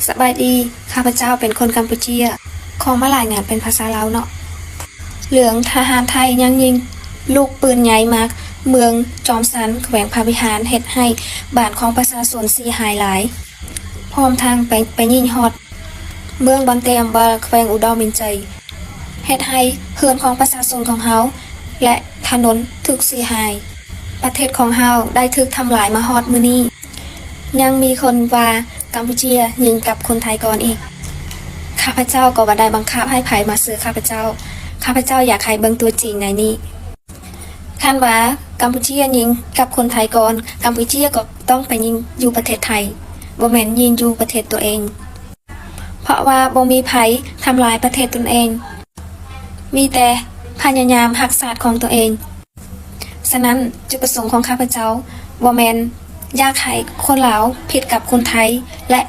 ສະບາຍດີ, ຂ້າພະເຈົ້າເປັນຄົນກຳປູເຈຍ, ຂໍມາລາຍງານເປັນພາສາລາວເນາະ. ເລື່ອງທະຫານໄທຍັງຍິງລູກປືນໃຫຍ່ມາເມືອງຈອມຊັນ ແຂວງພະວິຫານ ເຮັດໃຫ້ບ້ານຂອງປະຊາຊົນເສຍຫາຍຫຼາຍ, ພ້ອມທັງໄປ, ໄປຍິງຮອດເມືອງບັນເຕອຳບາ ແຂວງອຸດອນມິນໄຈ, ເຮັດໃຫ້ເຮືອນຂອງປະຊາຊົນຂອງເຮົາ ແລະ ຖະໜົນຖືກເສຍຫາຍ. ປະເທດຂອງເຮົາໄດ້ຖືກທຳລາຍມາຮອດມື້ນີ້. ຍັງມີຄົນວ່າກຳປູເຈຍຍິງກັບຄົນໄທກ່ອນອີກ. ຂ້າພະເຈົ້າກໍບໍ່ໄດ້ບັງຄັບໃຫ້ໃຜມາເຊື່ອຂ້າພະເຈົ້າ. ຂ້າພະເຈົ້າຢາກໃຫ້ເບິ່ງຕົວຈິງໃນນີ້. ຄັນວ່າກຳປູເຈຍຍິງກັບຄົນໄທກ່ອນ, ກຳປູເຈຍກໍຕ້ອງໄປຍິງຢູ່ປະເທດໄທ, ບໍ່ແມ່ນຍິງຢູ່ປະເທດຕົວເອງ. ເພາະວ່າບໍ່ມີໃຜທຳລາຍປະເທດຕົນເອງ, ມີແຕ່ພະຍາຍາມຮັກຊາດຂອງຕົວເອງ. ສະນັ້ນ, ຈຸດປະສົງຂອງຂ້າພະເຈົ້າບໍ່ແມ່ນຢາກໃຫ້ຄົນລາວຜິດກັບຄົນໄທ ແລະ